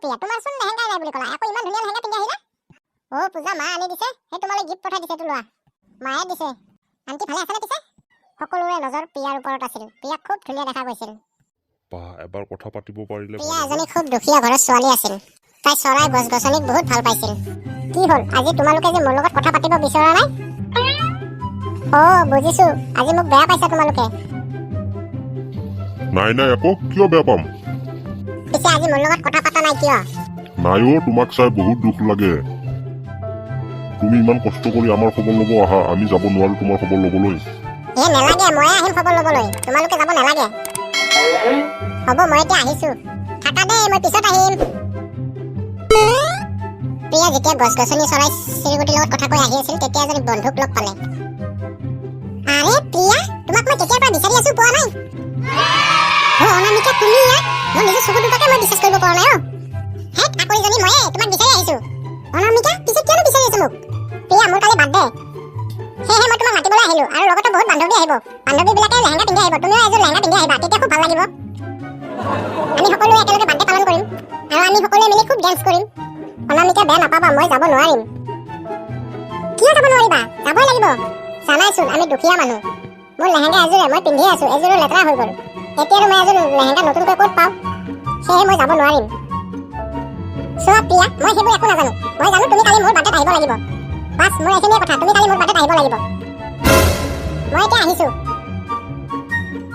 প্ৰিয়া, তোমাৰচোন লেহেংগাই নাই বুলি ক'লা, আকৌ ইমান ধুনীয়া লেহেংগা পিন্ধি আহিলা? অ' পূজা, মা আনি দিছে। সেই তোমালৈ গিফ্ট পঠাই দিছে, এইটো লোৱা। মায়ে দিছে। আণ্টি ভালে আছেনে পিছে? সকলোৰে নজৰ প্ৰিয়াৰ ওপৰত আছিল। প্ৰিয়াক খুব ধুনীয়া দেখা গৈছিল। বা, এবাৰ কথা পাতিব পাৰিলে প্ৰিয়া ভাল এজনী হ'ব। খুব দুখীয়া ঘৰৰ ছোৱালী আছিল। তাই চৰাই, গছ গছনিক বহুত ভাল পাইছিল। কি হ'ল, আজি তোমালোকে যে মোৰ লগত কথা পাতিব বিচৰা নাই? অ' বুজিছো, আজি মোক বেয়া পাইছা তোমালোকে। নাই নাই, আকৌ কিয় বেয়া পাম? পিছে আজি মোৰ লগত কথা পতা নাই কিয়? নাই অ', তোমাক চাই বহুত দুখ লাগে। তুমি ইমান কষ্ট কৰি আমাৰ খবৰ ল'ব আহা, আমি যাব নোৱাৰো তোমাৰ খবৰ ল'বলৈ? এ নেলাগে, ময়ে আহিম খবৰ ল'বলৈ, তোমালোকে যাব নালাগে। হ'ব, মই এতিয়া আহিছো, থাকা দেই, মই পিছত আহিম। প্ৰিয়া যেতিয়া গছ গছনি, চৰাই চিৰিকটিৰ লগত কথা কৈ আহি আছিল, তেতিয়া এজনী বন্ধুক লগ পালে। আৰে প্ৰিয়া, তোমাক মই কেতিয়াৰ পৰা বিচাৰি আছো, পোৱা নাই। অ অনামিকা, তুমি ইয়াত? মোৰ নিজৰ চকু দুটাকে মই বিশ্বাস কৰিব পৰা নাই। অ হেত আকৰিজনী, ময়ে তোমাক বিচাৰি আহিছো। অনামিকা, পিছে কিয়নো বিচাৰি আছো মোক? প্ৰিয়া, মোৰ কালি বাৰ্থডে, সেয়েহে মই তোমাক মাতিবলৈ আহিলো আৰু লগতে বহুত বান্ধৱী আহিব। বান্ধৱীবিলাকে লেহেংগা পিন্ধি আহিব, তুমিও এযোৰ লেহেংগা পিন্ধি আহিবা, তেতিয়া খুব ভাল লাগিব। আমি সকলোৱে একেলগে বাৰ্থডে পালন কৰিম আৰু আমি সকলোৱে মিলি খুব ডেন্স কৰিম। অনামিকা, বেয়া নাপাবা, মই যাব নোৱাৰিম। কিয় যাব নোৱাৰিবা? যাবই লাগিব। জানাইচোন আমি দুখীয়া মানুহ। মোৰ লেহেংগা এযোৰে মই পিন্ধি আছো, এযোৰো লেতেৰা হৈ গ'ল। এতিয়া আৰু মই এযোৰ লেহেংগা নতুনকৈ ক'ত পাওঁ? সেয়েহে মই যাব নোৱাৰিম। চোৱা প্ৰিয়া, মই সেইবোৰ একো নাজানো। মই জানো তুমি কালি মোৰ বাৰ্থডেত আহিব লাগিব। বাছ, মোৰ এইখিনিয়ে কথা, তুমি কালি মোৰ বাৰ্থডেত আহিব লাগিব। মই এতিয়া আহিছো।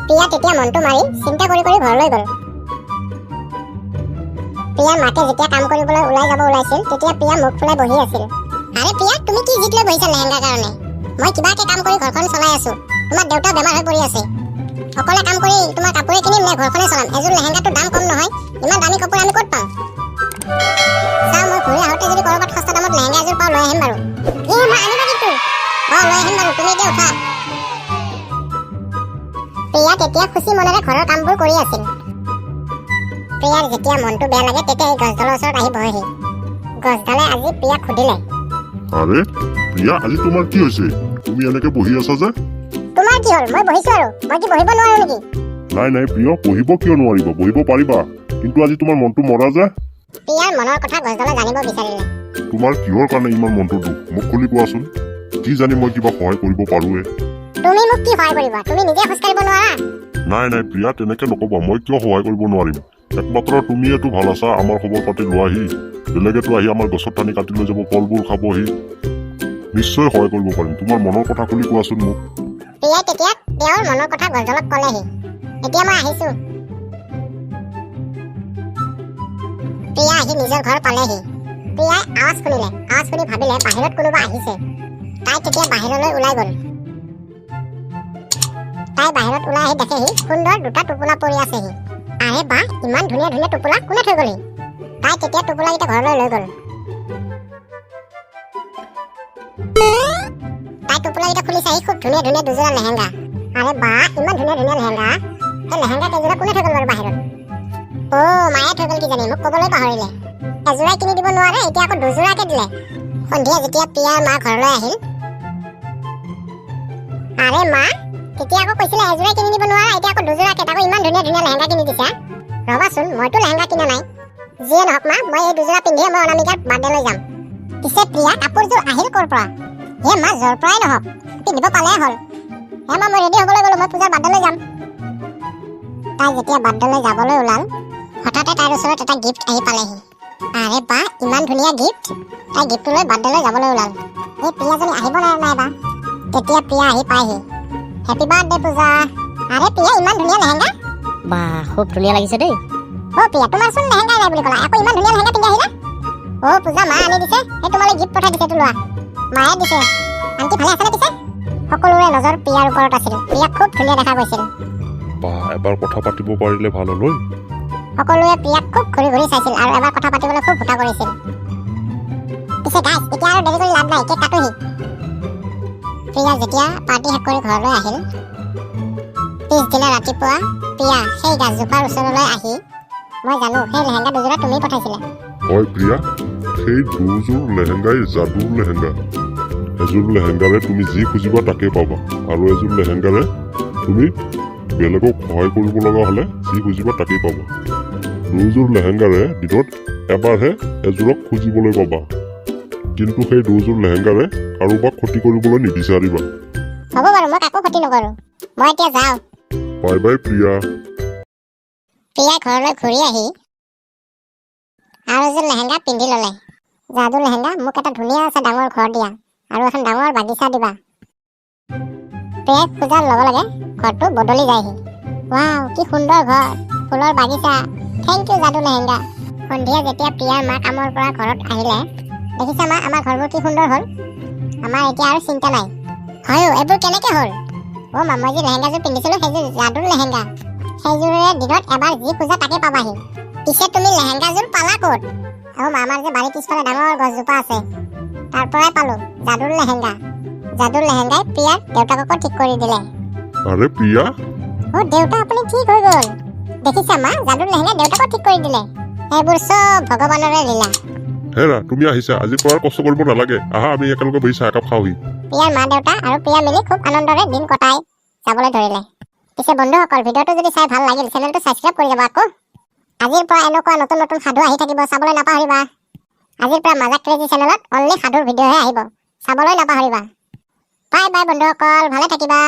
প্ৰিয়া তেতিয়া মনটো মাৰি চিন্তা কৰি কৰি ঘৰলৈ গ'ল। প্ৰিয়াৰ মাকে যেতিয়া কাম কৰিবলৈ ওলাই যাব ওলাইছিল, তেতিয়া প্ৰিয়া মুখ ফুলাই বহি আছিল। আৰে প্ৰিয়া, তুমি কি জিদ লৈ বহিছা লেহেংগাৰ কাৰণে? মই কিবাকে কাম কৰি ঘৰখন চলাই আছো। তোমাৰ দেউতা বেমাৰ হৈ পৰি আছে। অকলে কাম কৰি তোমাৰ কাপোৰে কিনিম নে ঘৰখনে চলাম? এযোৰ লেহেংগাটোৰ দাম কম নহয়। ইমান দামী কাপোৰ আমি ক'ত পাম? চাওঁ, মই ঘূৰি আহোঁতে যদি ক'ৰবাত সস্তা দামত লেহেংগা এযোৰ পাওঁ, লৈ আহিম বাৰু। এ মা, আনিবা কিন্তু। অ, লৈ আহিম বাৰু, তুমি এতিয়া উঠা। প্ৰিয়া তেতিয়া খুচি মনেৰে ঘৰৰ কামবোৰ কৰি আছিল। প্ৰিয়াৰ যেতিয়া মনটো বেয়া লাগে, তেতিয়া এই গছডালৰ ওচৰত আহি বহেহি। গছডালে আজি প্ৰিয়াক সুধিলে, আৰে প্ৰিয়া, আজি তোমাৰ কি হৈছে? তুমি এনেকে বহি আছা যে? তোমাৰ কি হ'ল? মই বহিছো আৰু মই কি বহিব নোৱাৰো নেকি? নাই নাই প্ৰিয়, বহিব কিয় নোৱাৰিব? বহিব পাৰিবা। কিন্তু আজি তোমাৰ মনটো মৰা যে? প্ৰিয়াৰ মনৰ কথা গছডালে জানিব বিচাৰিলে। তোমাৰ কিহৰ কাৰণে ইমান মনটো দুখ, মোক খুলি কোৱাচোন। কি জানি মই কিবা সহায় কৰিব পাৰোৱে। তুমি মোক কি সহায় কৰিবা? তুমি নিজে খোজকাঢ়িব নোৱাৰা। নাই নাই প্ৰিয়া, তেনেকে নকবা। মই কিয় সহায় কৰিব নোৱাৰিম? একমাত্ৰ তুমিয়েতো ভাল আছা, আমাৰ খবৰ পাতি লোৱাহি। বেলেগেতো আহি আমাৰ গছৰ ঠানি কাটি লৈ যাব, ফলবোৰ খাবহি। নিশ্চয় সহায় কৰিব পাৰিম। তোমাৰ মনৰ কথা খুলি কোৱাচোন মোক। প্ৰিয়াই তেতিয়া তেওঁৰ মনৰ কথা গছডালক ক'লেহি। এতিয়া মই আহিছো। প্ৰিয়া আহি নিজৰ ঘৰ পালেহি। প্ৰিয়াই আৱাজ শুনিলে। আৱাজ শুনি ভাবিলে বাহিৰত কোনোবা আহিছে। তাই তেতিয়া বাহিৰলৈ ওলাই গ'ল। তাই বাহিৰত ওলাই আহি দেখেহি সুন্দৰ দুটা টোপোলা পৰি আছেহি। আৰে বা, ইমান ধুনীয়া ধুনীয়া টোপোলা কোনে থৈ গ'লহি? তাই তেতিয়া টোপোলাকেইটা ঘৰলৈ লৈ গ'ল। তাই টোপোলাকেইটা খুলি চাই খুব ধুনীয়া ধুনীয়া দুযোৰা লেহেংগা। আৰে বা, ইমান ধুনীয়া ধুনীয়া লেহেংগা! এই লেহেংগা কেইযোৰা কোনে থৈ গ'ল বাৰু বাহিৰত? অ' মায়ে থৈ গ'ল কিজানি, মোক ক'বলৈ পাহৰিলে। এযোৰাই কিনি দিব নোৱাৰে, এতিয়া আকৌ দুযোৰাকে দিলে। সন্ধিয়া যেতিয়া প্ৰিয়াৰ মা ঘৰলৈ আহিল, আৰে মা, তেতিয়া আকৌ কৈছিলে এযোৰাই কিনি দিব নোৱাৰা, এতিয়া আকৌ দুযোৰাকে, তাকো ইমান ধুনীয়া ধুনীয়া লেহেংগা কিনি দিছা। ৰ'বাচোন, মইতো লেহেংগা কিনা নাই। যিয়ে নহওক মা, মই এই দুযোৰা পিন্ধিয়ে মই অনামিকাৰ বাৰ্থডেলৈ যাম। পিছে প্ৰিয়া, কাপোৰযোৰ আহিল ক'ৰ পৰা? হে মা, য'ৰ পৰাই নহওক, পিন্ধিব পালে হ'ল। হে মা, মই ৰেডি হ'বলৈ গ'লো, মই পূজাৰ বাৰ্থডেলৈ যাম। তাই যেতিয়া বাৰ্থডেলৈ যাবলৈ ওলাল, হঠাতে তাইৰ ওচৰত এটা গিফ্ট আহি পালেহি। আৰে বা, ইমান ধুনীয়া গিফ্ট! তাই গিফ্টটো লৈ বাৰ্থডেলৈ যাবলৈ ওলাল। এই প্ৰিয়াজনী আহিব নে নাই বা? তেতিয়া প্ৰিয়া আহি পায়হি। হেপী বাৰ্থডে পূজা। আৰে প্ৰিয়া, ইমান ধুনীয়া লেহেংগা! বা, খুব ধুনীয়া লাগিছে দেই। অ প্ৰিয়া, তোমাৰচোন লেহেংগাই নাই বুলি ক'লা, আকৌ ইমান ধুনীয়া লেহেংগা পিন্ধি আহিলা? অ পূজা, মা আনি দিছে। সেই তোমালৈ গিফ্ট পঠাই দিছে, এইটো লোৱা। মায়ে দিছে। আণ্টি ভালে আছেনে পিছে? সকলোৰে নজৰ প্ৰিয়াৰ ওপৰত আছিল। প্ৰিয়াক খুব ধুনীয়া দেখা গৈছিল। বা, এবাৰ কথা পাতিব পাৰিলে ভাল হ'ল ঐ। সকলোৱে প্ৰিয়াক খুব ঘূৰি ঘূৰি চাইছিল আৰু এবাৰ কথা পাতিবলৈ খুব ভুটা কৰিছিল। পিছে গাইছ, এতিয়া আৰু দেৰি কৰি লাভ নাই, কেক কাটোহি। প্ৰিয়া যেতিয়া পাৰ্টি শেষ কৰি ঘৰলৈ আহিল, পিছদিনা ৰাতিপুৱা প্ৰিয়া সেই গাছজোপাৰ ওচৰলৈ আহি, মই জানো সেই লেহেংগা দুযোৰা তুমি পঠাইছিলা। হয় প্ৰিয়া, সেই দুযোৰ লেহেংগাই যাদুৰ লেহেংগা। এযোৰ লেহেংগাৰে তুমি যি খুজিবা তাকে পাবা আৰু এযোৰ লেহেংগাৰে তুমি বেলেগক সহায় কৰিব লগা হ'লে যি খুজিবা তাকেই পাবা। দুযোৰ লেহেংগাৰে দিনত এবাৰহে এযোৰক খুজিবলৈ পাবা, কিন্তু সেই দুযোৰ লেহেংগাৰে কাৰোবাক ক্ষতি কৰিবলৈ নিবিচাৰিবা। হ'ব বাৰু, মই কাকো ক্ষতি নকৰোঁ। মই এতিয়া যাওঁ। Bye bye Priya. প্ৰিয়া ঘৰলৈ ঘূৰি আহি আৰু এযোৰ লেহেংগা পিন্ধি ল'লে। যাদু লেহেংগা, মোক এটা ধুনীয়া আছে ডাঙৰ ঘৰ দিয়া আৰু এখন ডাঙৰ বাগিচা দিবা। প্ৰিয়াই খোজাৰ লগে লগে ঘৰটো বদলি যায়হি। ৱাও, কি সুন্দৰ ঘৰ, ফুলৰ বাগিচা! Thank U যাদু লেহেংগা। সন্ধিয়া যেতিয়া প্ৰিয়াৰ মা কামৰ পৰা ঘৰত আহিলে, দেখিছা মা, আমাৰ ঘৰবোৰ কি সুন্দৰ হ'ল। আমাৰ এতিয়া আৰু চিন্তা নাই। হয়ো, এইবোৰ কেনেকে হ'ল? অ' মা, মই যি লেহেংগাযোৰ পিন্ধিছিলো, সেইযোৰ যাদুৰ লেহেংগা। সেইযোৰেৰে দিনত এবাৰ যি খোজা তাকে পাবাহি। পিছে তুমি লেহেংগাযোৰ পালা ক'ত? অ' মা, আমাৰ যে বাৰীৰ পিছফালে ডাঙৰ গছজোপা আছে, তাৰ পৰাই পালো যাদুৰ লেহেংগা। যাদুৰ লেহেংগাই প্ৰিয়াৰ দেউতাককো ঠিক কৰি দিলে। আৰে প্ৰিয়া! অ' দেউতা, আপুনি ঠিক হৈ গ'ল। দেখিছা মা, যাদুৰ লেহেংগাই দেউতাকো ঠিক কৰি দিলে। সেইবোৰ চব ভগৱানৰে লীলা। হেৰা, তুমি আহিছা, আজিৰ পৰা কষ্ট কৰিব নালাগে। আহা, আমি একেলগে বহি চাহ একাপ খাওঁহি। প্ৰিয়াৰ মা দেউতা আৰু প্ৰিয়া মিলি খুব আনন্দৰে দিন কটাই যাবলৈ ধৰিলে। পিছে বন্ধুসকল, ভিডিঅ'টো যদি চাই ভাল লাগিল, চেনেলটো ছাবস্ক্ৰাইব কৰি যাব আকৌ। আজিৰ পৰা এনেকুৱা নতুন নতুন সাধু আহি থাকিব, চাবলৈ নাপাহৰিবা। আজিৰ পৰা মাজাক ক্ৰেজি চেনেলত অনলি সাধুৰ ভিডিঅ'হে আহিব, চাবলৈ নাপাহৰিবা। বাই বাই বন্ধুসকল, ভালে থাকিবা।